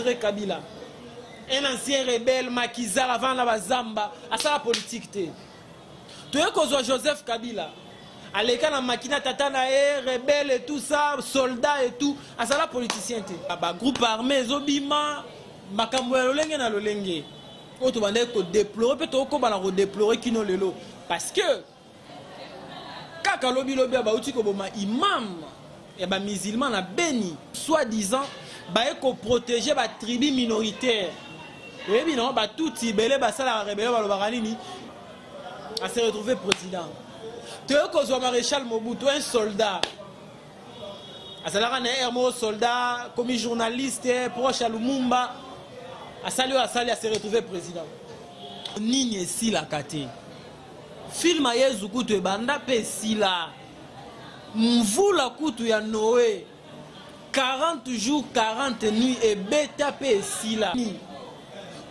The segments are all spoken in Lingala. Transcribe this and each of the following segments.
Désiré Kabila, un ancien rebelle maquisard avant na bazamba, asala politique te. Toye kozwa Joseph Kabila, aleka na makina tata na ye rebelle et tout ça, soldat et tout, asala politicien te. Ba groupe armé ezobima makambo ya lolenge na lolenge oyo tobandaki kodéplorer mpe tokokoba na kodéplorer kino lelo, parce que kaka lobi lobi bauti koboma imam ya bamusulman na Beni, soi-disant baye koprotéger batribu minoritaire. Oyebi nango batuti ebele basalaka rebelle, balobaka nini? Ase retrouver président. Toye kozwa Maréchal Mobutu, un soldat, azalaka na air moko soldat, komi journaliste proche ya Lumumba, asali oyo asali, ase retrouver président. Nini esilaka te? Film ya Yezu kutu ebanda mpe esila. Mvula kutu ya Noé, 40 jours 40 nuits, ebeta mpe esila.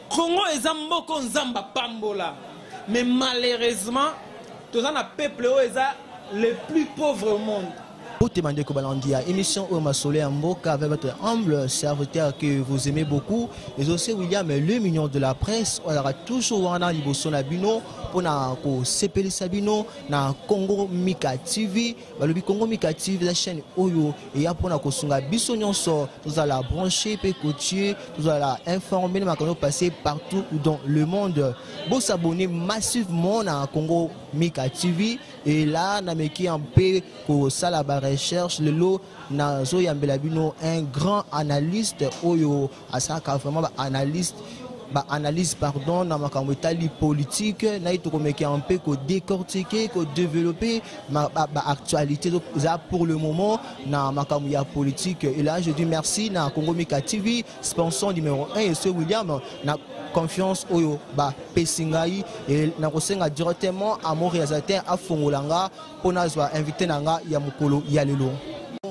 Congo eza mboka Nzambe apambola, mais malheureusement toza na peuple oyo eza le plus pauvre au monde. Mbote bandeko balandi ya émission oyo Masolo ya Mboka avec votre humble serviteur que vous aimez beaucoup, et aussi William le mignon de la presse. Ozalaka toujours wana liboso na bino mpona kosepelisa bino na Congo Mika TV. Balobi Congo Mika TV eza chaîne oyo eya mpona kosunga biso nyonso tozala branché mpe cotier, tozala informé na makambo passé partout dans le monde. Bosabonner massivement na Congo Mika TV. Et là, nameki un peu kosala ba recherche. Lelo nazoyambela bino un grand analyste oyo asalaka vraiment ba analyste, ba analyse, pardon, na makambo etali politique. Na ye tokomeki un peu kodécortiquer, kodévelopper baactualité eza pour le moment na makambo ya politique. Et là, je dis merci na Congo Mika TV, sponsor numéro 1, et ce William na confiance oyo bapesi ngai. E nakosenga directement à mon réalisateur afongola nga mpo nazwa invité na nga ya mokolo ya lelo,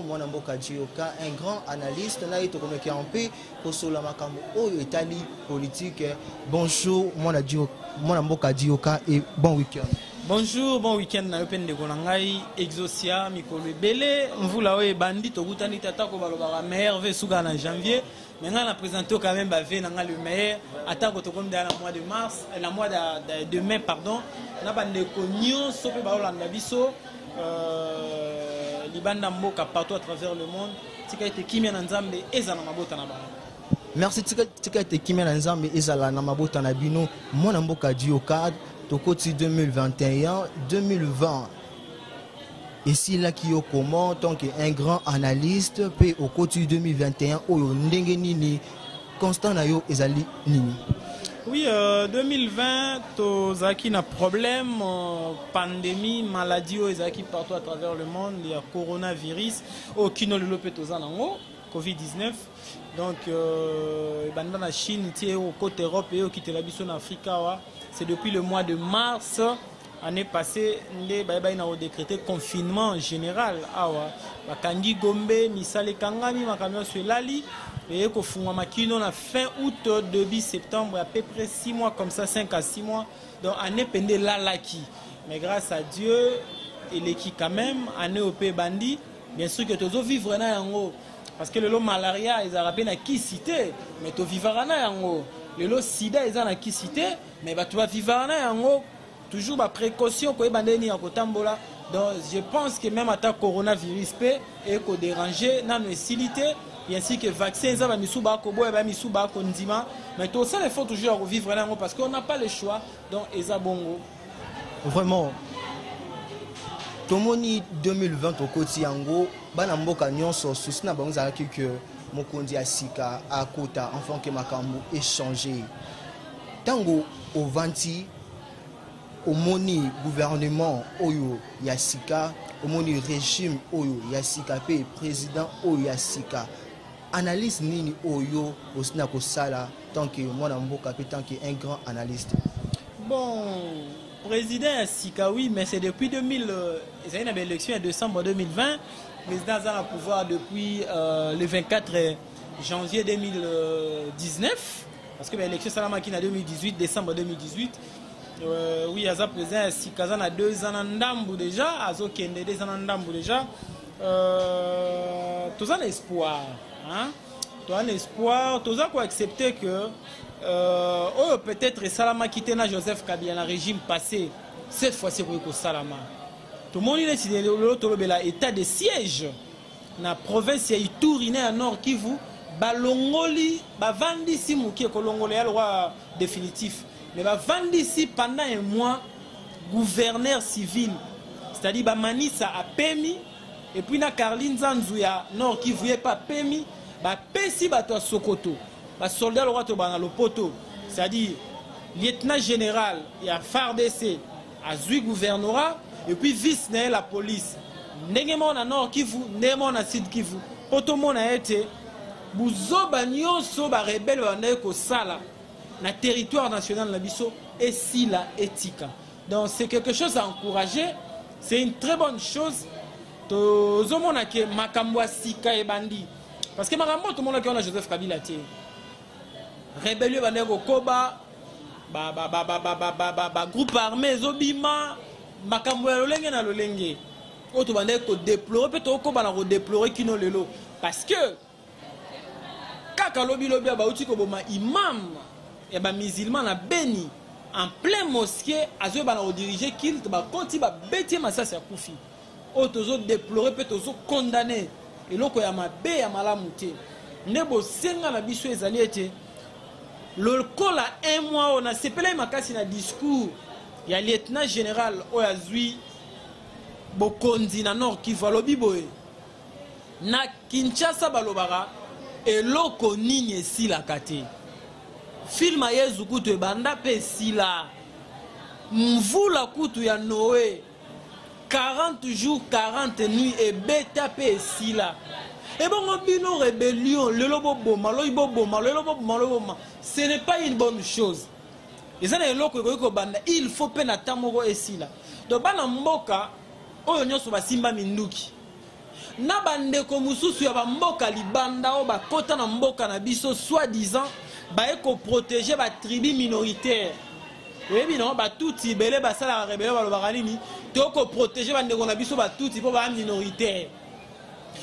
mwana mboka Dioka, un grand analyste. Na ye tokomeki mpe kosola makambo oyo etali politique. Bonjour mwana mwana mboka Dioka et bon week-end. Bonjour, bon week-end na yo mpe ndeko na ngai Exosia. Mikolo ebele, mvula oyo ebandi, tokutani te. Atako balobaka meilleur vœu esuka na janvier, mais ngai na présente quand même bavœux na ngai le meilleur, atako tokomi deya na mois de mars, na mois de mai, pardon, na bandeko nyonso mpe baolanda biso libanda mboka, partout à travers le monde. Tika ete kimia na Nzambe ezala na mabota na bango. Merci. Tika ete kimia na Nzambe ezala na mabota na bino. Mwana mboka Dioka, tokoti 2021. 2020 esilaki yo comment, tant que un grand analyste? Mpe okoti 2021 oyo ndenge nini? Constat na yo ezali nini? Oui, 2020 tozalaki na problème, pandémie, maladie oyo ezalaki partout à travers le monde ya coronavirus, oyo kino lelo mpe toza nango, COVID-19. Donc ebanda na Chine ti okota Europe, eyokitela biso na Afrika awa. C'est depuis le mois de mars année passée nde bayebaki na kodécréter confinement général awa. Bakangi Gombe, misala ekangami, makambo nyonso elali. Eye kofungwama kino na fin août, début septembre, à peu près 6 mois comme ça, 5 à 6 mois. Donc année pende elalaki, mais grâce à Dieu eleki quand même. Année oyo mpe ebandi, bien sûr que tozovivre na yango, parce que lelo malaria ezalaka mpe na kisi te, mais tovivaka na yango. Lelo sida eza na kisi te, mais bato bavivaka na yango, toujours baprécaution, koyeba ndenge nini ya kotambola. Donc je pense que même ata coronavirus mpe ekodéranger, nano esili te. Bien sûr que vaccin eza, bamisu bakoboya, bamisu bakondima, mais tosala effort toujours ya kovivre na yango, parce qu'on n'a pas le choix. Donc eza bongo. Vraiment, tomoni 2020 tokoti yango, bana mboka nyonso souci na bango ezalaki ke mokonzi ya sika akota, enfin ke makambo échange. Ntango ovandi, omoni gouvernement oyo ya sika, omoni régime oyo ya sika mpe président oyo ya sika, analyse nini oyo osi na kosala tant que mwana mboka mpe tant que un grand analyste? Bon, président ya sika, oui, mais c'est depuis 2000, ezali na baélection ya décembre 2020. Président aza na pouvoir depuis le 24 janvier 2019, parce que baélection esalamaki na 2018, décembre 2018. Oui, aza président ya sika, aza na 2 ans na ndambu déjà, azokende 2 ans na ndambu déjà. Toza na espoir, hein? Toza na espoir, toza ko accepter que oyo peut-être esalamaki te na Joseph Kabila na régime passé, cette fois-ci ekoki kosalama. Tomoni neti lelo tolobela état de siège na province ya Ituri na ya Nord Kivu, balongoli, bavandisi moke, kolongola ya lokwa définitif, mais bavandisi pendant un mois gouverneur civil, c'est-à-dire bamanisa apemi, et puis na Carly Nzanzu ya Nord Kivu ye pa apemi, bapesi bato ya Sokoto, basoldat lokwa to bana lopoto, c'est-à-dire lieutenant général ya FARDC azwi gouvernorat et puis vice na ye la police, ndenge moko na Nord Kivu, ndenge moko na Sud Kivu, mpo tomona ete buzoba nyonso barebelles babandaki kosala na territoire national na biso esila, etika. Donc c'est quelque chose à encourager, c'est une très bonne chose. Tozomona ke makambo ya sika ebandi, parce que makambo oyo tomonaki wana Joseph Kabila te, rébellion ebandaki kokoba, bagroupe armé ezobima, makambo ya lolenge na lolenge oyo tobandaki kodéplorer mpe tokokoba na kodéplorer kino lelo, parce que kaka lobilobi bauti koboma imam ya bamusulman na Beni, en plein mosquée, azoyeba na kodiriger culte, bakoti, babeti ye masasi, akufi. Oyo tozodéplorer mpe tozocondamner, eloko ya mabe, ya malamu te. Nde bosenga na biso ezali ete lokola un mois oyo, nasepelaki makasi na discours ya lieutenant général oyo azwi bokonzi na Nord Kivu. Alobi boye: na Kinshasa balobaka eloko nini esilaka te? Film ya Yezu kutu ebanda mpe esila, mvula kutu ya Noe 40 jours 40 nuits ebeta mpe esila. Ebongo bino rébellion, lelo boboma, loyi boboma, lelo boboma, loyi boboma, ce n'est pas une bonne chose. Eza na eloko ekoki kobanda, il faut mpe na temps moko esila. Donc bana mboka oyo nyonso basimba minduki na bandeko mosusu ya bamboka libanda oyo bakɔta na mboka na biso, soi-disant baye koprotéger batribu minoritaire, oyebi no Batutsi ebele basalaka rébellion, balobaka nini? Tokoprotéger bandeko na biso Batutsi mpo baa minoritaire.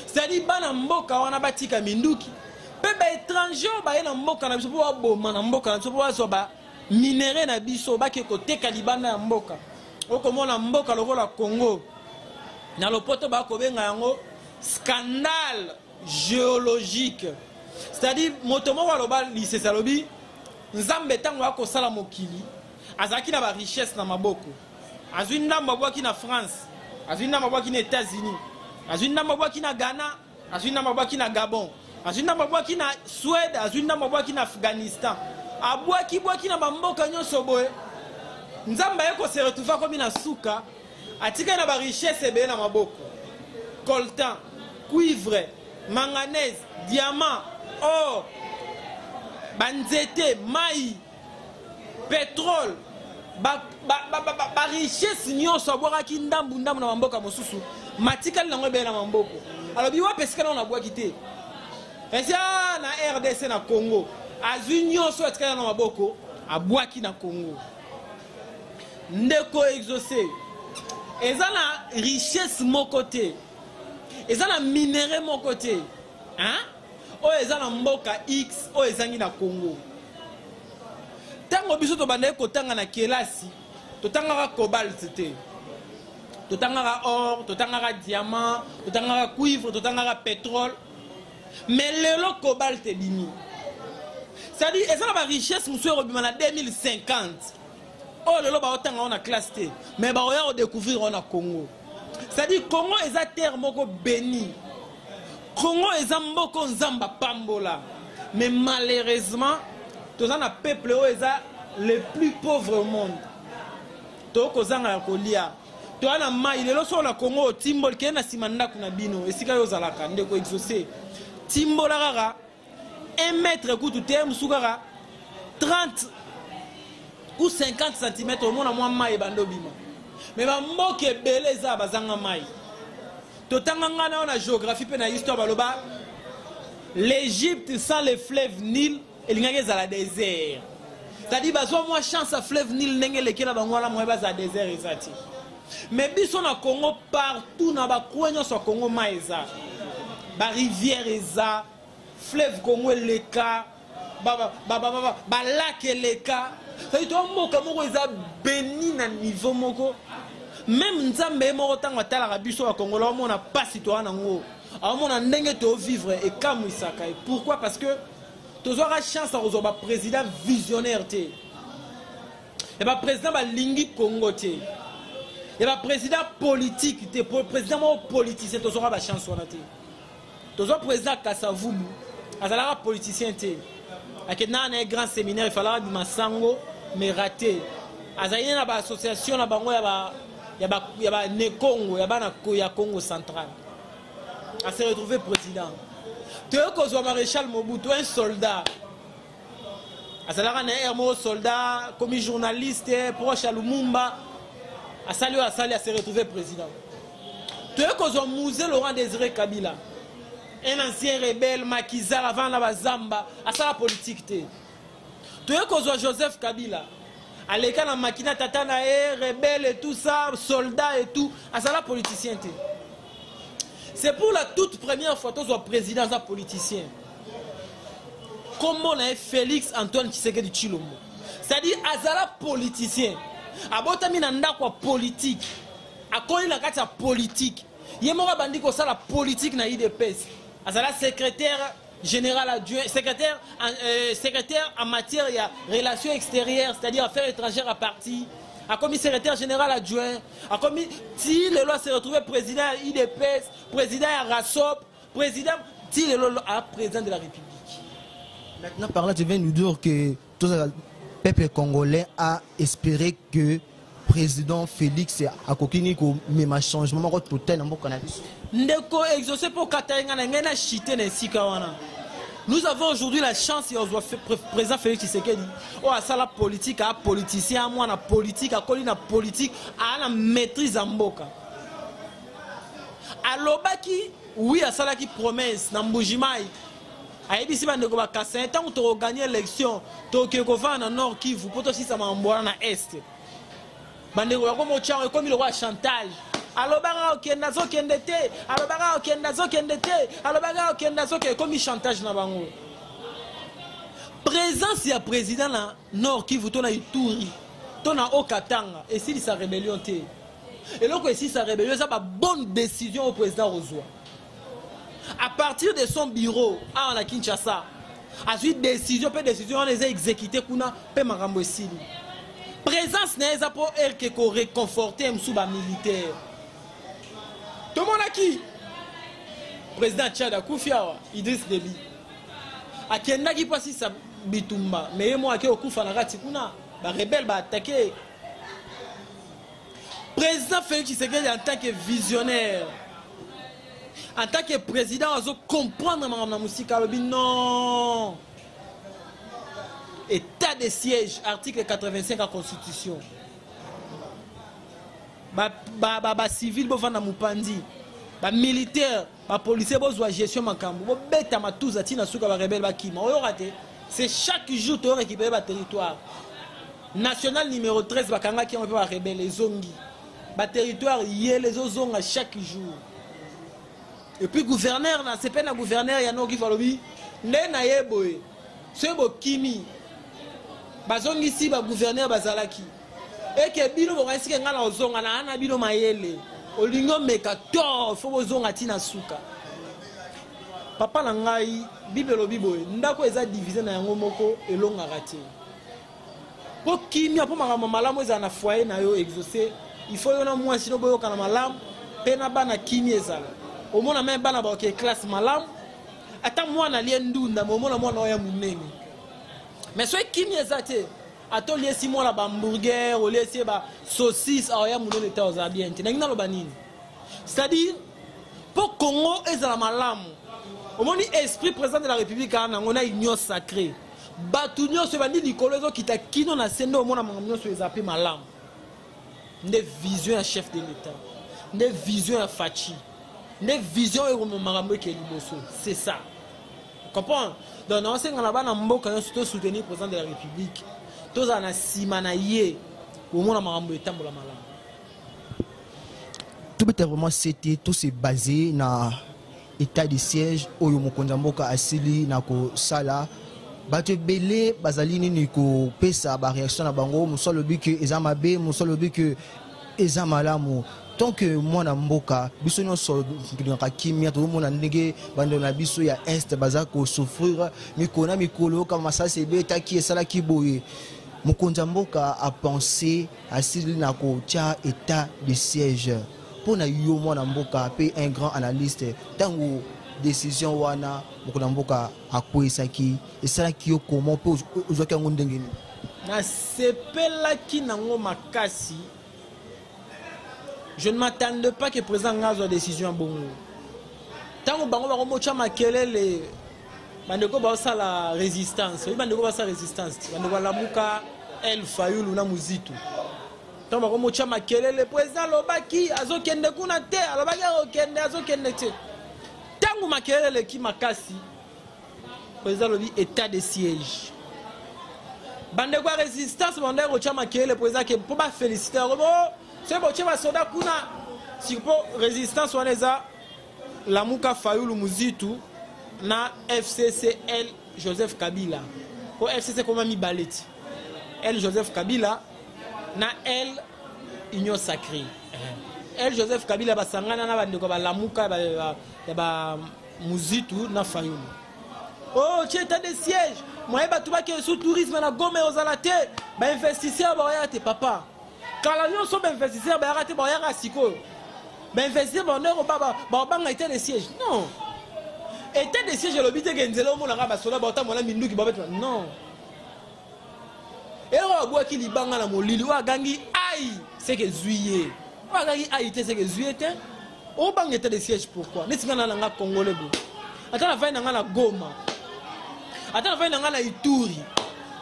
C'est-à-dire bana mboka wana batika minduki, mpe baétranger oyo baye na mboka na biso mpo baboma na mboka na biso, mpo bazwa baminerais na biso, bake koteka libanda ya mboka. Okomona mboka lokola Congo, na lopoto bakobenga yango scandale géologique. C'est-à-dire moto moko aloba lisese, alobi Nzambe ntango akosala mokili azalaki na barichesse na maboko, azwi ndambo abwaki na France, azwi ndambo abwaki na États-Unis, azwi ndambo abwaki na Ghana, azwi ndambo abwaki na Gabon, azwi ndambo abwaki na Suède, azwi ndambo abwaki na Afghanistan, abwaki bwaki na bamboka nyonso boye. Nzambe aye kose retrouver, akomi na suka, atikali na barichesse ebele na maboko: coltan, cuivre, manganèse, diamant, or, banzete, mai, pétrole, barichesse nyonso abwakaki ndambu ndambu na bamboka mosusu, matikali nango ebele na maboko. Alobi wapi esika nango nabwaki te? Esi na RDC, na Congo. Azwi nyonso atikali na maboko, abwaki na Congo. Ndeko Exaucé, eza na richesse moko te, eza na minerai moko te, hein? Oyo eza na mboka X oyo ezangi na Congo. Ntango biso tobandaki kotanga na kelasi, totangaka cobalt te, totangaka or, totangaka diamant, totangaka cuivre, totangaka pétrole. Mais lelo cobalt ebimi. C'est-à-dire eza na barichesse mosusu ekobima na 2050 oyo lelo baotanga ngo na classe te, mais baoya kodécouvrir ngo na Congo. C'est-à-dire Congo eza terre moko béni, Congo eza mboka Nzambe apambola, mais malheureusement toza na peuple oyo eza le plus pauvre au monde. Tokozanga ya kolia, toya na mai. Lelo soko na Congo otimboli, kende na nsima ndako na bino, esika oyo ozalaka, ndeko Exaucé, timbola kaka 1 mètre kutu te, mosusu kaka 30 ou 50 cm, omona mwa mai ebanda obima. Mais bamboka ebele eza bazanga mai. Totanga ngai na yo na géographie mpe na histoire, baloba l'Égypte sans le fleuve Nil elingaki ezala désert. C'est-à-dire bazwa mwa chance ya fleuve Nil ndenge elekela bango wana, moye bazala désert eza te. Mais biso na Congo, partout na bacoin nyonso ya Congo mai eza, barivière eza. Fleuve Congo eleka, ba lac eleka. C'est-à-dire toza mboka moko eza beni na niveau moko. Même Nzambe ye moko ntango atalaka biso ba Congolais aomona pasi toza nango, aomona ndenge to vivre ekamwisaka ye. Pourquoi? Parce que tozwaka chance ya kozwa ba président visionnaire te. Ya ba président balingi Congo te. Ya ba président politique te, président moko politicien tozwaka ba chance wana te. Tozwa président Kasavubu azalaka politicien te. Akendaka na ye grand séminaire, il fallait abima sango mais raté. Azali na ba association na bango ya ba Nekongo, ya bana ya Congo central. A se retrouver président. Toye kozwa Maréchal Mobutu, un soldat. Azalaka na air moko soldat, komi journaliste, proche ya Lumumba. Asali oyo asali, a se retrouver président. Toye kozwa Mzee Laurent Désiré Kabila, un ancien rebelle, maquisard, avant na bazamba, asala politique te. Toye kozwa Joseph Kabila, aleka na makina tata na ye, rebelle et tout ça, soldat et tout, asala politicien te. C'est pour la toute première fois tozwa président aza politicien. Kombo na ye Félix Antoine Tshisekedi Tshilombo. C'est-à-dire azala politicien. Abotami na ndako ya politique. Akoli na kati ya politique. Ye moko abandi kosala politique na UDPS. Azala secrétaire général adjoint, secrétaire en matière ya relations extérieures, c'est-à-dire affaires étrangères à parti. Akomi secrétaire général adjoint, akomi ti lelo se retrouver président ya UDPS, président ya RASOP, président ti lelo a président de la République. Maintenant par là tu viens nous dire que tout le peuple congolais a espéré que président Félix akokini ko mema changement moko total na mboka na biso. Ndeko exaucé pour katayenga na ngai na chité na esika wana. Nous avons aujourd'hui la chance ya kozwa président Félix Tshisekedi oyo asala politique, a politicien, a mwana politique, akoli na politique, a na maîtrise ya mboka. Alobaki oui, asalaki promesse na Mbujimayi. Ayebisi bandeko ba Kasaï ntango tokogagner élection tokei kovanda na Nord Kivu po tosisa makambo wana na Est. Bandeko bakoma otyango ekomi lokola chantage. Alobaka okende azokende te, alobaka okende azokende te, alobaka okende azokende, ekomi chantage na bango. Présence ya président na Nord Kivu to na Ituri to na Haut-Katanga esilisa rébellion te. Eloko esilisa rébellion eza ba bonne décision au président kozwa. À partir de son bureau awa na Kinshasa, azwi décision pe décision wana eza exécuté kuna pe makambo esili. Présence na ye eza po erke ko réconforter mosusu ba militaire. Tomonaki président Tchad akufi awa, Idriss Déby akendaki po asisa bitumba, mais ye moko ake kokufa na kati kuna, ba rebelle ba attaquer. Président Félix Tshisekedi en tant que visionnaire, en tant que président azo comprendre makambo na mosika, alobi non. État de siège, article 85 de la Constitution. Ba civil bovanda mopandi, ba militaire, ba policier bozwa gestion makambo, bobeta matuza tina suka ba rebelle bakima. Oyoka te, c'est chaque jour to récupérer ba territoire. National numéro 13 bakangaki yango pe ba rebelle ezongi. Ba territoire yele ezozonga chaque jour. Et puis gouverneur na sepe na gouverneur ya Nord Kivu alobi nde na ye boye. Soki bokimi bazongisi ba gouverneur bazalaki. Eke bino bokanisi ke nga na ozonga na ana bino mayele. Olingi omeka to faut bozonga ti na suka. Papa na ngai Bible elobi boye ndako eza divisé na yango moko elongaka te. Po kimia po makambo malamu ezala na foyer na yo exaucé, il faut yo na mwasi no boyokana malamu pe na bana kimia ezala. Omona même bana ba oke classe malamu, ata mwana alie ndunda mais omona mwana oya munene. Mais soki kimia eza te, ata oliesi mwana ba hamburger, oliesi ba saucisse, aoya munene te ozala bien te. Nangi naloba nini? C'est-à-dire po Congo ezala malamu, omoni esprit président de la République ana nango na union sacrée. Bato nyonso ebandi likolo ezokita kino na se nde omona makambo nyonso eza pe malamu. Nde vision ya chef de l'État, nde vision ya Fatshi, nde vision oyo ekomema makambo eke liboso. C'est ça. Comprendre? Donc naosenga na bana mboka nyonso to soutenir président de la République, tozala na nsima na ye, omona makambo etambola malamu. Tout bête vraiment c'était tout se baser na État de siège oyo mokonzi ya mboka asili na kosala, bato ebele bazali nini kopesa baréaction na bango. Mosu alobi ke eza mabe, mosu alobi ke eza malamu. Tant que mwana mboka, biso nyonso tolingaka kimia. Tozomona ndenge bandeko na biso ya Est baza kosouffrir mikolo na mikolo, kama masasi ebetaki, esalaki boye. Mokonzi ya mboka apense, asili na kotia état de siège. Mpo na yo, mwana mboka mpe un grand analyste, ntango décision wana mokonzi ya mboka akweyisaki, esalaki yo comment mpe ozwaki yango ndenge nini? Nasepelaki nango makasi. Je ne m'attendais pas que président nga azwa décision ya bongo. Ntango bango bakomotya makelele, bandeko baosala résistance, oyi bandeko basala résistance, bandeko balamuka, El Fayulu na Muzitu, ntango bakomotya makelele, président alobaki azokende kuna te, alobaki akokende, azokende te. Ntango makelele eleki makasi, président alobi état de siège. Bandeko ya résistance bandaki kotya makelele, président ke mpo bafélicité yango bo soki botie basoda kuna siko, mpo résistance wana eza Lamuka, Fayulu, Muzitu na FCCL Joseph Kabila, mpo FCC koma mibale ti L Joseph Kabila na L Union Sacrée. L Joseph Kabila basangana na bandeko balamuka ya ba Muzitu na Fayulu. Oh, tie état de siège, moye bato bakende su tourisme na Goma ozala te, bainvestisseur baoya te. Papa, kala nyonso bainvestisseur bayaka te, baoyaka sikoyo. Bainvestisseur bandeko baobanga état de siège? Non, état de siège elobi te ke nzela omonaka basoda baotambola, minduki babetema, non. Eloko babwaki libanga na molili, oyo agangi ai seke ezwi ye, oyo agangi ai te seke ezwi ye te. Obanga état de siège pourquoi? Neti nga na nanga congolais bo, ata navandi na nga na Goma, ata navandi na nga na Ituri,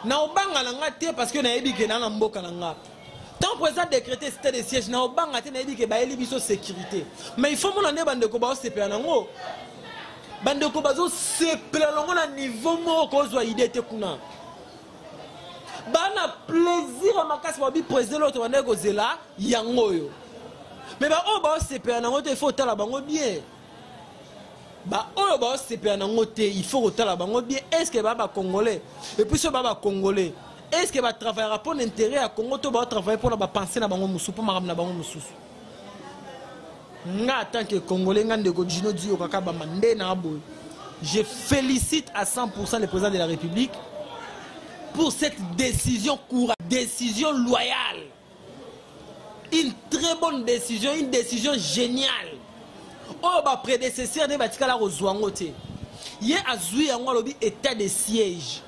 na obanga na nga te, parce que nayebi ke na na mboka na nga. Tant président décrété état de siège, na obanga te, nayebi ke bayeli biso sécurité. Mais il faut mona nde bandeko baosepela nango, bandeko bazosepela nango na niveau moko kozwa idée te. Kuna bana plaisir ya makasi, babi président oyo tobandaki kozela yango oyo. Mais baoyo baosepela nango te, il faut otala bango bien. Baoyo baosepela nango te, il faut kotala bango bien. Est ce que baa bacongolais? Et puis so baa bacongolais, est ce que batravaillera mpo na intérêt ya Congo to baotravaille mpona bapense na bango mosusu, mpo makambo na bango mosusu? Nga en tant que congolais, nga ndeko Gino Dio kaka bamba nde na boye, je félicite à 100% le président de la République pour cette décision courageuse, décision loyale, une très bonne décision, une décision géniale oyo baprédécesseur nde batikala kozwa yango te. Ye azwi yango, alobi état de siège.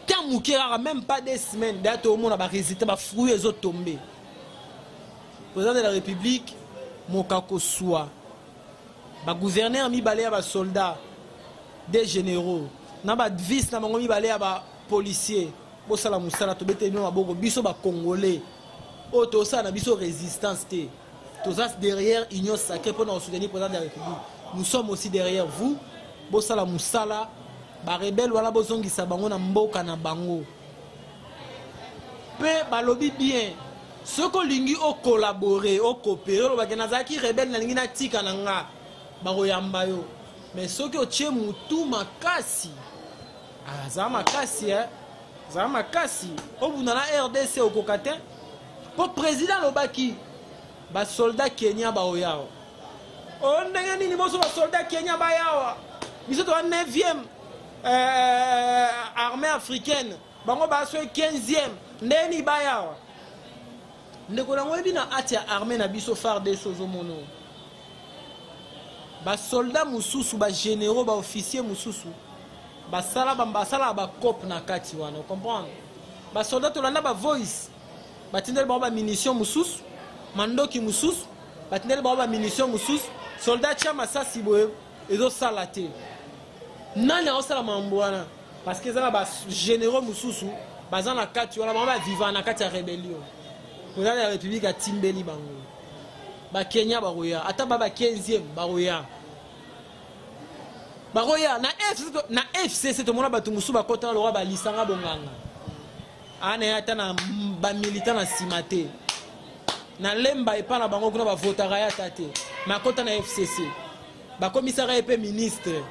Tant moke kaka, même pas 2 semaines daya, toomona barésultat, bafruit ezotombe. Président de la République moka koswa bagouverneur mibale ya basoldat, des généraux na bavice na bango mibale ya bapolicier. Bosala mosala, tobeteli bino maboko. Biso bacongolais oyo tosala na biso résistance te, toza derrière Union sacrée mpona kosoutenir président de la République. Nous sommes aussi derrière vous. Bosala mosala, barebele wana bozongisa bango na mboka na bango. Mpe balobi bien, soki olingi ocollaborer, ocoopérer, olobaki nazalaki rebelle, nalingi natika na nga, bakoyamba yo. Mais soki otie mutu makasi, aza makasi, eh? Azala makasi, obunda na RDC, okoka te, mpo président alobaki basoldat Kenya baoyawa. O ndenge nini boso basoldat Kenya bayawa? Biso toza 9e armée africaine, bango baso 15e, ndenge nini bayawa? Ndeko nango oyebi, na ati ya armée na biso FARDC, ozomona oyo basoldat mosusu, bagénéraux, baofficier mosusu basala basalaka bacope na kati wana, comprendre? Basoldat, tolanda bavoice, batindeli bango bamunition mosusu, mandoki mosusu, batindeli bango bamunition mosusu. Soldat tia masasi boye, ezosala te. Nani aosala mambo wana? Parce que eza na bagénéraux mosusu baza na kati wana, bango baviva na kati ya rébellion. Président de la République atimbeli bango, bakenya bakoya, ata ba 15e bakoya, bakoya na FC. Na FCC tomona bato mosusu bakɔtana lokwa balisanga bonganga ana ye, ata na bamilitant na nsima te, na lemba epa na bango kuna bavotaka ye ata te, me akɔta na FCC. Bakomisaka ye mpe ministre,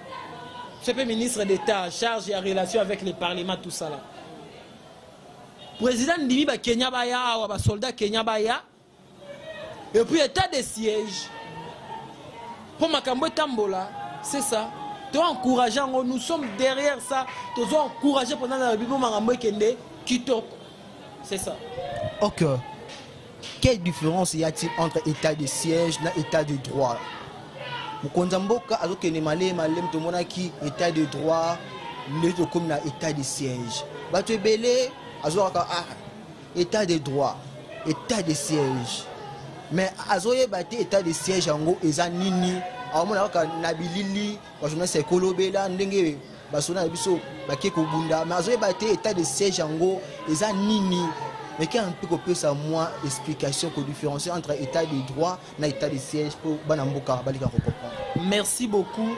se mpe ministre d'État charge ya relation avec le parlement, tout ça là. Président ndimi bakenya baya awa, basoldat Kenya baya, et puis état de siège mpo makambo etambola. C'est ça, to encourage yango, nous sommes derrière ça. Tozo encourage président de la République mpo makambo ekende kitoko, c'est ça. Ok, quelle différence y a-t-il entre état de siège na état de droit? Mokonzi ya mboka azokende malemi malemi. Tomonaki état de droit, nde tokomi na état de siège. Bato ebele azwakaka ah, état de droit, état de siège, mais azoyeba te état de siège yango eza nini. Aomona kaka na bilili, bajournaliste ekolobela ndenge basoda na biso bake kobunda, mais azoyeba te état de siège yango eza nini. Mais ke mpe kopesa mwa explication, kodifférencier entre état de droit na état de siège mpo bana mboka balika kocomprendre. Merci beaucoup.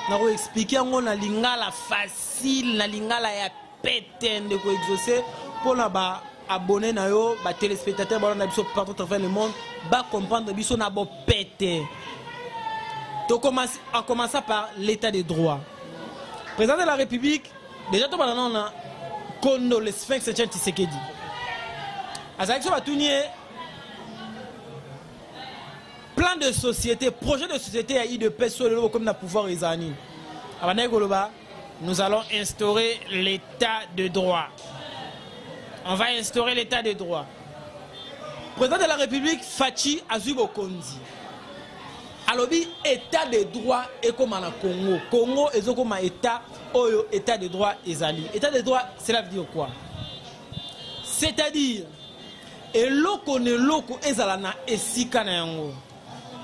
Nakoexpliquer yango na lingala facile, na lingala ya pete, ndeko Exaucé, mpona baabonné na yo, batéléspectateur balanda biso partout à travers le monde, bacomprendre biso na bopete. Tocommence, en commençant par l'état de droit. Président de la République, déjà tobanda nano na kondo le Sphinx Etienne Tshisekedi, azalaki so batuni ye plan de société, projet de société ya UDPS oyo lelo bokomi na pouvoir ezala nini, abandaki koloba: "Nous allons instaurer l'état de droit, on va instaurer l'état de droit." Président de la République Fatshi azwi bokonzi, alobi état de droit ekóma na Congo. Congo ezokóma état oyo état de droit ezali. État de droit, cela veut dire quoi? C'est-à-dire eloko na eloko ezala na esika na yango,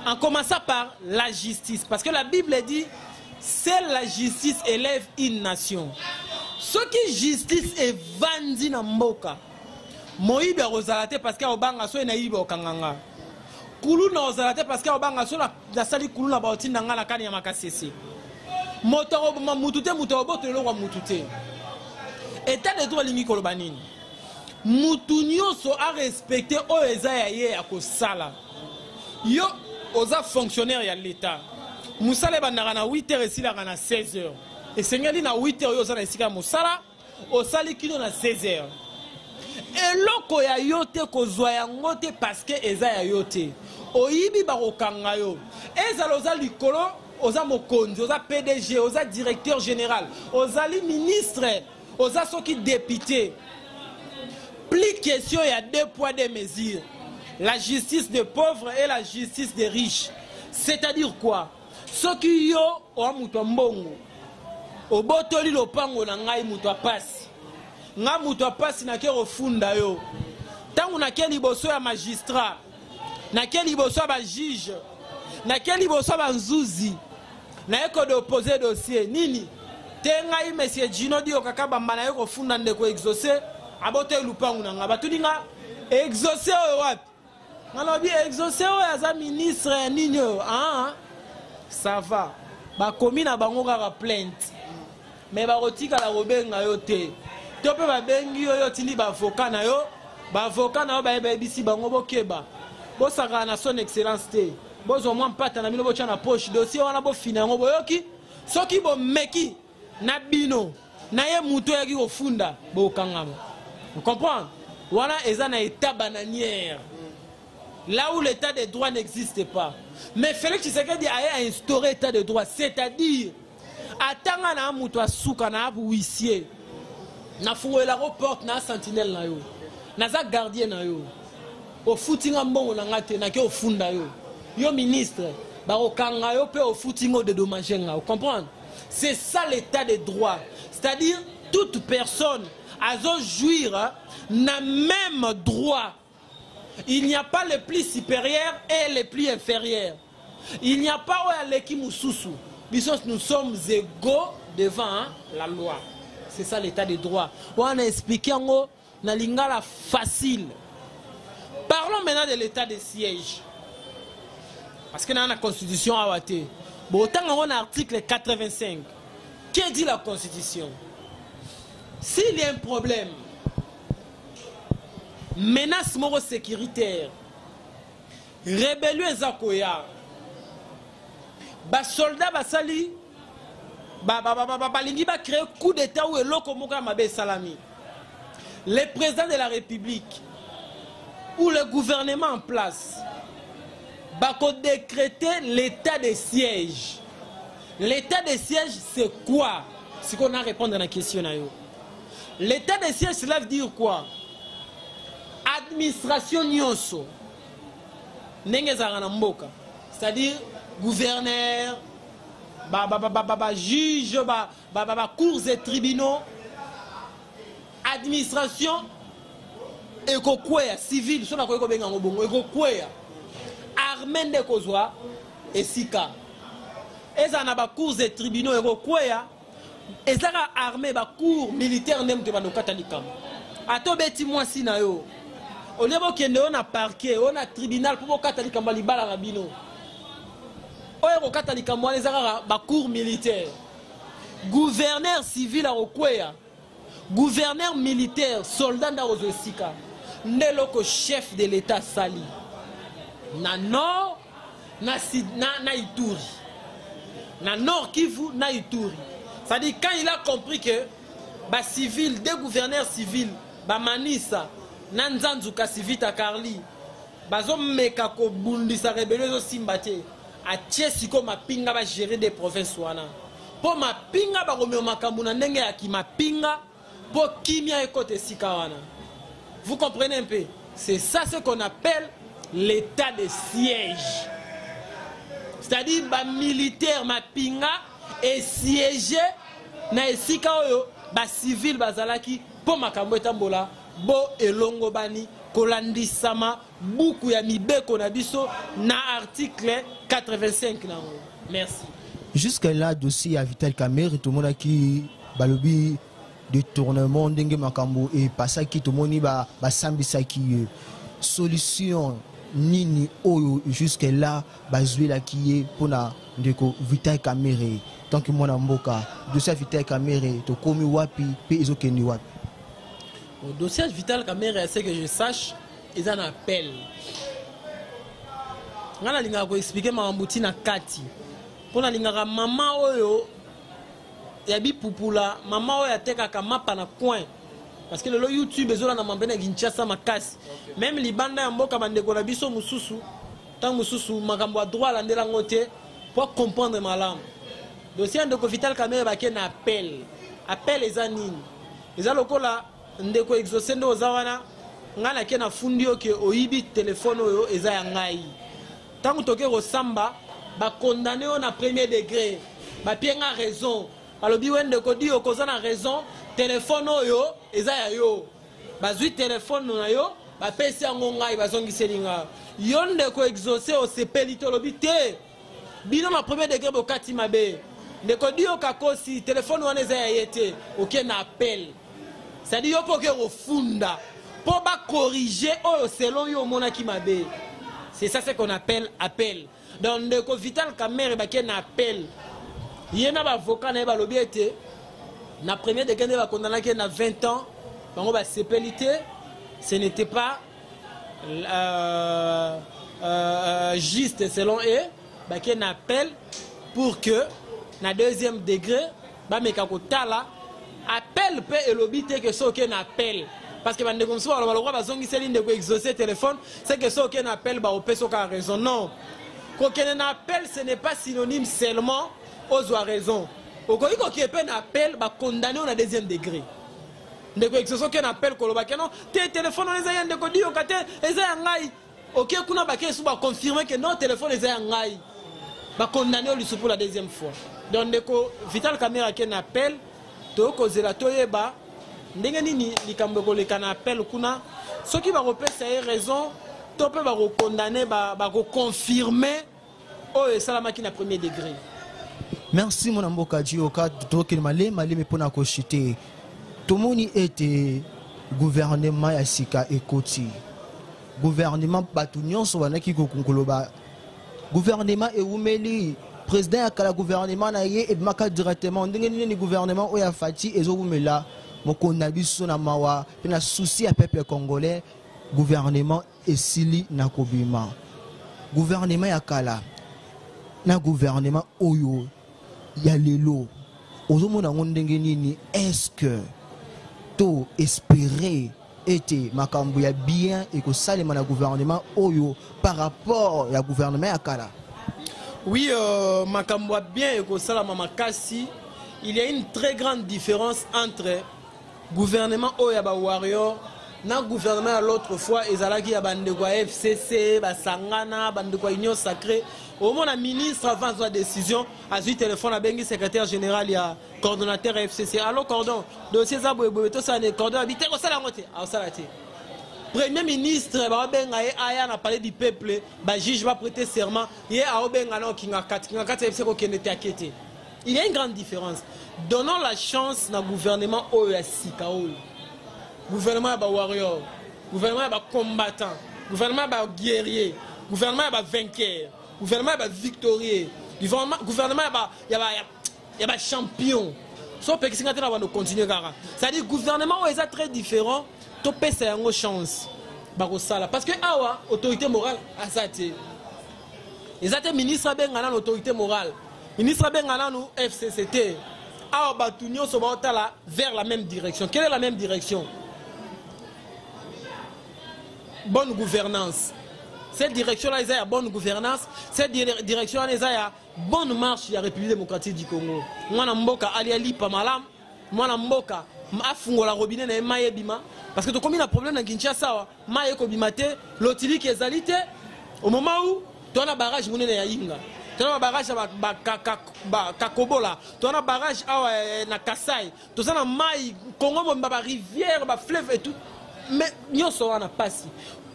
en commençant par la justice, parce que la Bible dit: "Seule la justice élève une nation." Soki justice evandi na mboka, moyibi akozala te, parce que akobanga soki nayibi okanga nga. Kuluna ozala te, parce que akobanga so nasali kuluna baotinda nga na kani ya makasese. Moto akoboma mutu te, moto akobotola eloko ya mutu te. État de droit elingi koloba nini? Mutu nyonso arespecte oyo eza ya ye ya kosala. Yo oza fonctionnaire ya l'État, mosala ebandaka na 8 heures, esilaka na 16 heures. Esengeli na 8 heures oyo oza na esika ya mosala, osali kino na 16 heures. Eloko ya yo te, kozwa yango te, parce que eza ya yo te. Oyibi, bakokanga yo. Ezala oza likolo, oza mokonzi, oza PDG, oza directeur général, ozali ministre, oza soki député, plus question ya deux poids deux mesures, la justice des pauvres et la justice des riches. C'est-à-dire quoi? Soki yo oa moto ya mbongo, obotoli lopango na ngai moto ya pasi, nga moto ya pasi nake kofunda yo. Ntango nake liboso ya magistrat, nake liboso ya bajuge, nake liboso ya banzuzi, naye kodéposer dossier nini te, ngai monsieur Gino Dio kaka bamba, naye kofunda ndeko Exaucé, abotoli lupangu na nga. Batuni nga: "Exaucé oyo wapi?" Nga nalobi: "Exaucé oyo aza ministre ya nini oyo." Ah, ça va, bakomi na bango kaka plainte, mais bakotikala kobenga yo te. To mpe babengi yo, yo otindi baavocat na yo. Baavocat na yo baye, bayebisi bango: "Bokeba, bosakana na Son Excellence te, bozwa mwa mpata na bino, botya na poche, dossier wana bofina yango. Boyoki? Soki bomeki na bino na ye motu oyaki kofunda, bokangama." Comprendre wana eza na état bananière, là où l'état de droit n'existe pas. Mais Félix Tshisekedi aye instauré état de droit, c'est-à-dire atanga na moto asuka na huissier, nafungolelako porte na sentinelle na yo, naza gardien na yo. Ofuti nga mbongo na nga te, nake ofunda yo. Yo ministre, bakokanga yo mpe ofuti nga, odédommage nga. Ocomprendre? C'est ça l'état de droit, c'est-à-dire toute personne azojouir na même droit. Il n'y a pas le plus supérieur et le plus inférieur, il n'y a pas oyo aleki mosusu. Biso nous sommes égaux devant, hein, la loi. C'est ça l'état de droit. Wana expliqué yango na lingala facile. Parlons maintenant de l'état de siège, parce que na na constitution awa te, botanga yango na article 85. Que dit la constitution? S'il y a un problème, menace moko sécuritaire, rébellion eza koya, Basoldat basali balingi bacréer coup d'état ou eloko moko ya mabe esalami, le président de la République ou le gouvernement en place bakodécréter l'état de siège. L'état de siège, c'est quoi? Sikoyo na répondre na question na yo. L'état de siège, cela veut dire quoi? Administration nyonso ndenge ezalaka na mboka, c'est-à-dire gouverneur, bajuge, bacours et tribunaux, administration ekokweya. Civile, so nakoki kobenga yango bongo, ekokweya. Armée nde ekozwa esika. Ezala na bacours et tribunaux, ekokweya. Ezaka armée, bacour militaire nde moto ebanda kokata likambo. Ata obeti mwasi na yo, olie bokende oyo na parquet, oyo na tribunal mpo bokata likambo ya libala na bino, oyo ekokata likambo wana eza kaka bacour militaire. Gouverneur civil akokweya, gouverneur militaire, soldat nde akozwa esika. Nde eloko chef de l'État asali na nord na Ituri, na Nord Kivu, na Ituri. C'est-à-dire, quand il a compris que bacivil, deux gouverneurs civils, bamanisa na Nzanzu Kasivita Carly, bazomeka kobundisa rébellion, ezosimba te, atie sikoyo mapinga bagérer des provinces wana, mpo mapinga bakomema makambo na ndenge ya kimapinga mpo kimia ekota esika wana. Vous comprenez un peu? C'est ça ce qu'on appelle l'état de siège, c'est-à-dire bamilitaire, mapinga esiége na esika oyo bacivile bazalaki mpo makambo etambola bo elongo bani kolandisama buku ya mibeko na biso na article 85 nango. Merci. Jusque là, dossier ya Vital Kamerhe, tomonaki balobi détournement. Ndenge makambo epasaki, tomoni basambisaki ye. Solution nini oyo jusque là bazwelaki ye mpona ndeko Vital Kamerhe? Tant que mwana mboka, dossier ya Vital Kamerhe tokomi wapi mpe ezokende wapi? Au dossier Vital Kamerhe, à ce que je sache, eza na appel. Ngai nalingaka koexpliquer makambo ntina kati mpo nalingaka mama oyo ya bipupula, mama oyo atekaka mapa na coin, parce que lelo YouTube ezolanda mpe na Kinshasa makasi, même libanda ya mboka. Bandeko na biso mosusu, ntango mosusu makambo ya droit alandelango te po comprendre malamu. Dossier ya ndeko Vital Kamerhe, bake na appel. Appel eza nini? Eza lokola ndeko Exaucé nde oza wana, ngai nake nafundi yo ke oyibi telefone oyo eza ya ngai. Ntango toke kosamba, bakondane yo na premier degré, bapie nga raison, balobi: "We ndeko di okoza na raison, telefone oyo eza ya yo." Bazwi telefone na yo, bapesi yango ngai, bazongiseli nga. Yo ndeko Exaucé osepeli te, olobi: "Te, bino na premier degré bokati mabe, ndeko Dioka kosi, telefone wana eza ya ye te." Oke na appel, c'est-à-dire yo mpo oke kofunda mpo bacorriger oyo selon yo omonaki mabe. C'est ça ce qu'on appelle appel. Donc ndeko Vital Kamerhe, bake na appel. Ye na baavocat na ye balobi ete na premier degré nde bakondanaki ye na 20 ans, bango basepeli te, ce n'était pas juste selon eux. Bake na appel pour que na deuxième degré bameka kotala. Appel mpe elobi te ke soki oke na appel, parce que bandeko mosusu baloba lokwa bazongiseli ndeko Exaucé téléphone, c'est que soki oke na appel baopesa oka raison. Non, kokende na appel, ce n'est pas synonyme seulement ozwa raison. Okoki kokende mpe na appel, bakondane yo na deuxième degré. Ndeko Exaucé oke na appel, koloba ke non te, telefone wana eza ya ndeko Diyoka te, eza ya ngai. Oke kuna, bake esu baconfirme ke non, telefone eza ya ngai, bakondane yo lisusu pour la deuxième fois. Donc ndeko Vital Kamerhe ake na appel. Tokozela toyeba ndenge nini likambo ekoleka na appel kuna, soki bakopesa ye raison to mpe bakokondane, bakoconfirme oyo esalamaki na premier degré. Merci, mwana mboka Dioka. Tokende malemi malemi mpona koshite. Tomoni ete gouvernement ya sika ekoti. Gouvernement, bato nyonso bandaki koloba gouvernement ewumeli, président ya kala gouvernement na ye ebimaka directement. Ndenge nini gouvernement oyo ya Fatshi ezowumela? Mokonzi na biso, na mawa mpe na souci ya peuple congolais, gouvernement esili na kobima. Gouvernement ya kala Na gouvernement oyo ya lelo ozomona yango ndenge nini? Est-ce que to esperer ete makambo ya bien ekosalema na gouvernement oyo par rapport ya gouvernement ya kala? Oui, makambo ya bien ekosalama makasi. Il y a une très grande différence entre gouvernement oyo ya ba warrior na gouvernement ya l'autre fois ezalaki ya bandeko ya FCC, basangana bandeko ya Union Sacrée. Omona ministre avant azwa décision, azwi téléphone, abengi secrétaire général ya coordonnateur ya FCC: "Allo cordon, dossier eza boyeboye, tosala ne." Cordon abi te, kosala yango te, aosala te. Premier ministre baobenga ye aya na Palais du Peuple, bajuge baprêter serment, ye aobenga na okinga kati kinga kati, ayebisi kokende te, ake te. Il y a une grande différence. Donnons la chance na gouvernement oyo ya sika oyo, gouvernement ya bawarrior, gouvernement ya bacombattant, gouvernement ya baguerrier, gouvernement ya bavainqueur, gouvernement ya bavictorieux, gouvernement ya bachampion. So opekisi nga te na bando continue kaka. C'est-à-dire gouvernement oyo eza très différent, topesa yango chance, bakosala. Parce que awa autorité morale aza te, eza te ministre abenga nanu autorité morale, ministre abenga nanu FCC. Awa bato nyonso baotala vers la même direction. Quelle est la même direction? Bonne gouvernance. Cette direction là eza ya bonne gouvernance, cette direction wana eza ya bonne marche ya République démocratique du Congo. Mwana mboka alia lipa malamu, mwana mboka afungola robinet na ye, mai ebima. Parce que tokomi na problème na Kinshasa awa, mai ekobima te, lotiliki ezali te, au moment où toza na barrage monene ya Inga, toza na barrage ya Kakobola, toza na barrage awa na Kasai, toza na mai Congo mobimba, barivière, bafleuve et tout, mais nyonso wana pasi.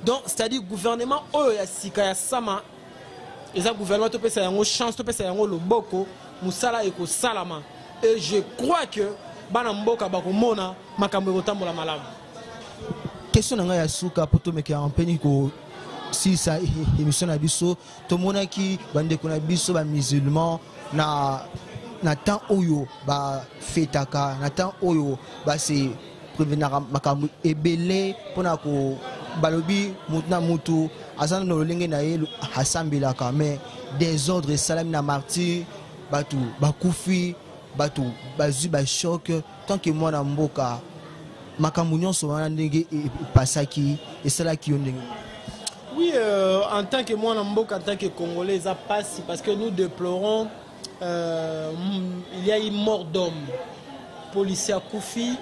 Donc c'est-à-dire gouvernement oyo ya sika ya Sama eza gouvernement topesa yango chance, topesa yango loboko, mosala ekosalama. Et je crois que bana mboka bakomona makambo ekotambola malamu. Question na ngai ya suka mpo tomekaka mpeni kosilisa émission na biso: tomonaki bandeko na biso bamusulman na temps oyo bafetaka, na temps oyo base prévenaka makambo ebele mpona ko balobi mutu na mutu aza na lolenge na ye asambelaka, mais désordre esalami na Martyr, bato bakufi, bato bazwi bachoc. Tant que mwana mboka, makambo nyonso wana ndenge epasaki esalaki yo ndenge? Oui, en tant que mwana mboka, en tant que Congolais, ça passe parce que nous déplorons, il y a eu mort d'homme. Policier akufi,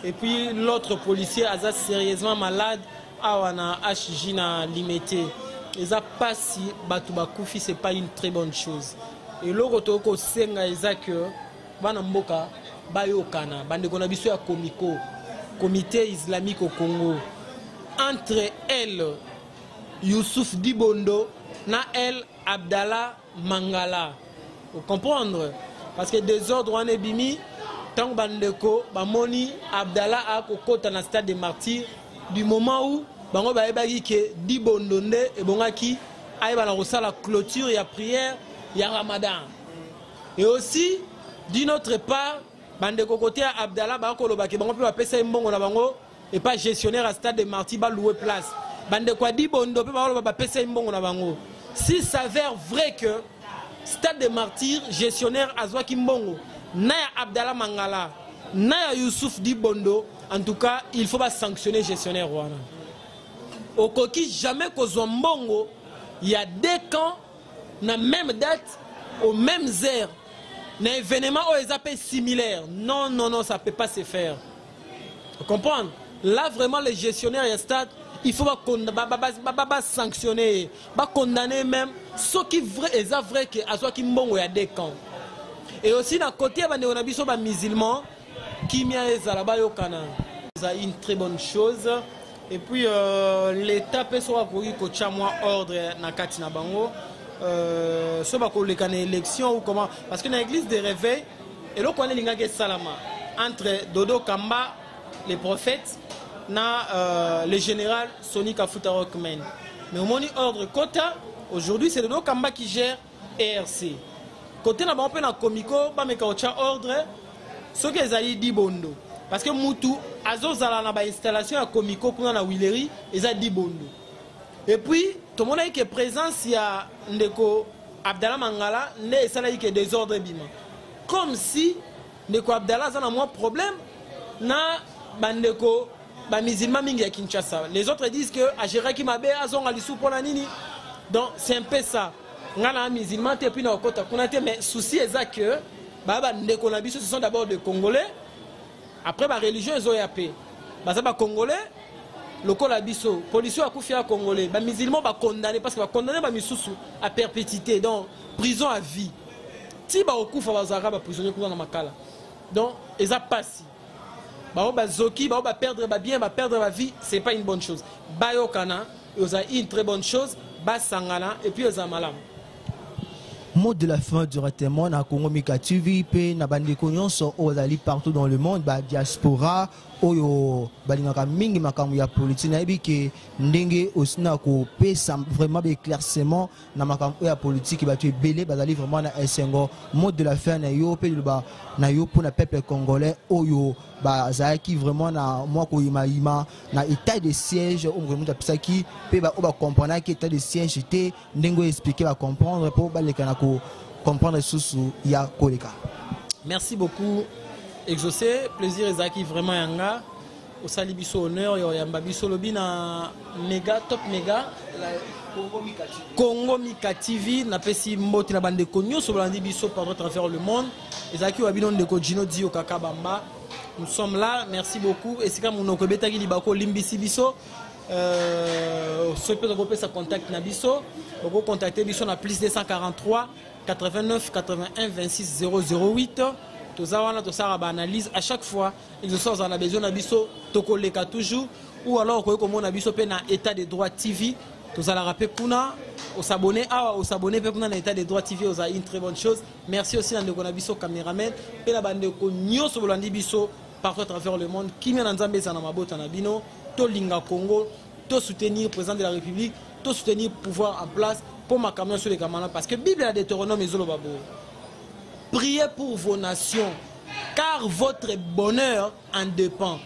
et puis l'autre policier aza sérieusement malade, awa na HJ na Limete. Eza pasi, bato bakufi, c'est pas une très bonne chose. Eloko tokoki kosenga eza que bana mboka bayokana, bandeko na biso ya Comico, Comité islamique au Congo, entre elle Youssouf Dibondo na el Abdallah Mangala. Comprendre, parce que désordre wana ebimi ntango bandeko bamoni Abdallah akokota na Stade de Martyr, du moment où bango bayebaki ke Dibondo nde ebongaki ayeba na kosala clôture ya prière ya Ramadan. Et aussi, d'une autre part, bandeko kote ya Abdallah bakolobaki bango mpe bapesa ye mbongo na bango epa gestionnaire ya Stade de Martyr, balouer place. Bandeko ya Dibondo mpe bakoloba bapesa ye mbongo na bango. Si s'avère vrai que Stade de Martyr gestionnaire azwaki mbongo na ya Abdallah Mangala na ya Youssouf Dibondo, en tout cas il faut basanctionner gestionnaire wana. Okoki jamais kozwa mbongo ya deux camps na même date, aux mêmes heures, na événement oyo eza mpe similaire. Non, non, non, ça peut pas se faire. Comprendre, là vraiment les gestionnaires ya stade, il faut basanctionner, bacondamner même soki vrai, eza vrai ke azwaki mbongo ya deux camps. Et aussi na côté ya bandeko na biso bamusulman, kimia ezala, bayokana, eza une très bonne chose. Et puis l'État mpe soki akoki kotya mwa ordre na kati na bango, so bakoleka na élection ou comment, parce que na église de réveil eloko wana elingaki esalama entre Dodo Kamba le prophète na le général Sony Kafuta Rockman. Mais omoni ordre kota, aujourd'hui c'est Dodo Kamba qui gère ERC. Côté na bango mpe na Comico bameka kotya ordre soki ezali Dibondo, parce que mutu azozala na bainstallation ya Comico kuna na Huilerie eza Dibondo. Et puis tomonaki ke présence ya ndeko Abdallah Mangala nde esalaki ke desordre ebima. Comme si ndeko Abdallah aza na mwa problème na bandeko ba musulmans mingi ya Kinshasa. Les autres disent que agéraki mabe azonga lisu pona nini. Donc c'est un peu ça. Nga na musulman te puis na okota kuna te mais souci eza que ba ba ndeko na biso ce sont d'abord des Congolais. Après ba religion ezoya pe. Baza ba Congolais lokola biso policier akufi ya congolais ba musulmans ba condamné parce que ba condamné ba misusu à perpétuité donc prison à vie ti ba okufa bazalaka ba prisonnier kuna na makala donc eza pasi bao bazoki bao ba perdre ba bien ba perdre ba vie c'est pas une bonne chose bayokana eza une très bonne chose basangana et puis eza malamu. Mot de la fin directement na Congo Mika TV pe na bandeko nyonso oyo bazali partout dans le monde ba diaspora oyo balingaka mingi makambo ya politique nayebi ke ndenge osi na kopesa vraiment ba éclaircissement na makambo oyo ya politique bato ebele bazali vraiment na esengo. Mot de la fin na yo pe liloba na yo mpona peuple congolais oyo bazalaki vraiment na mwa koyimayima na état de siège oyo mokonzi moto apesaki mpe oyo bacomprenaki état de siège te ndenge oyo expliquer ba comprendre mpo baleka na ko comprendre susu ya koleka. Merci beaucoup Exaucé, plaisir ezalaki vraiment yanga osali biso honneur ya oyamba biso lobi na mega top mega Congo Mika TV napesi mbote na bandeko nyonso bolandi biso partout à travers le monde ezalaki wa bino ndeko Gino Dio Kaka Bamba. Nous sommes là, merci beaucoup. Esika monoko ebetaki libako olimbisi biso. Soki mpe tokopesa contact na biso, okocontacte biso na plus 243 89 81 26 008. Toza wana tosalaka baanalyse à chaque fois exaucé ozala na besoin na biso tokoleka toujours ou alors okoki komona biso mpe na état de droit TV tozalaka mpe kuna osabone awa osabone mpe kuna na état de droit TV ozala une très bonne chose. Merci aussi na ndeko na biso cameraman mpe na bandeko nyonso bolandi biso partout à travers le monde. Kimia na Nzambe ezala na mabota na bino. Tolinga Congo, to soutenir président de la République, to soutenir pouvoir en place pour makambo nyonso eleka malamu parce que Bible ya Deutéronome ezoloba boye: priez pour vos nations car votre bonheur en dépend.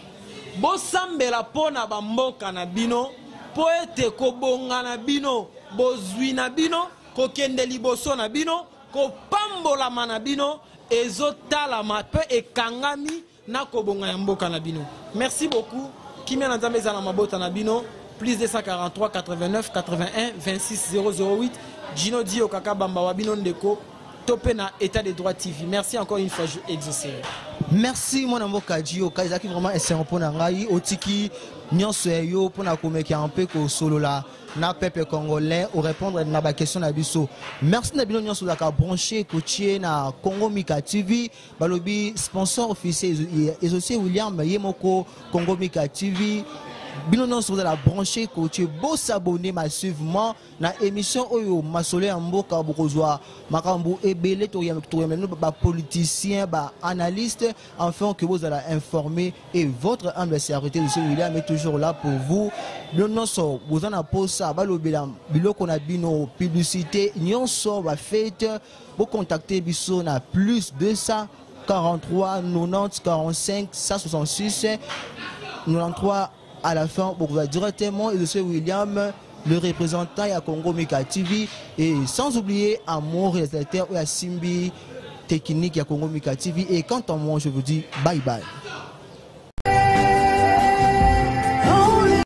Bosambela mpo na bamboka na bino mpo ete kobonga na bino, bozwi na bino, kokende liboso na bino, kopambolama na bino ezotalama mpe ekangami na kobonga ya mboka na bino. Merci beaucoup. Kimia na Nzambe ezala na mabota na bino. Plus 243 89 81 26 008. Gino Dio Kaka Bamba wa bino ndeko. Topé na État de droit TV. Merci encore une fois, Exaucé. Merci mwana mboka Dio Kaka, ezalaki vraiment esengo mpo na ngai otiki nyonso ya yo mpo na komeka mpe kosolola na peuple congolais au répondre na ba question na biso. Merci na bino nyonso ozalaka branché kotie na Congo Mika TV. Balobi sponsor officiel Exaucé William ye moko Congo Mika TV. Bino nyonso ozala branché kotie, bosabonner massivement na émission oyo masolo ya mboka, bokozwa makambo ebele, toyamba bino ba politiciens, ba analystes, enfin que bozala informé. Et votre humble serviteur Exaucé William est toujours là pour vous. Bino nyonso boza na posa balobela biloko na bino, publicité nyonso, ba fête, bocontacte biso na plus 243 90 45 166 93 à la fin. Bokozwa directement Exaucé William, le représentant ya Congo Mika TV, et sans oublier à mon réalisateur oyo asimbi technique ya Congo Mika TV. Et quant à moi, je vous dis bye bye.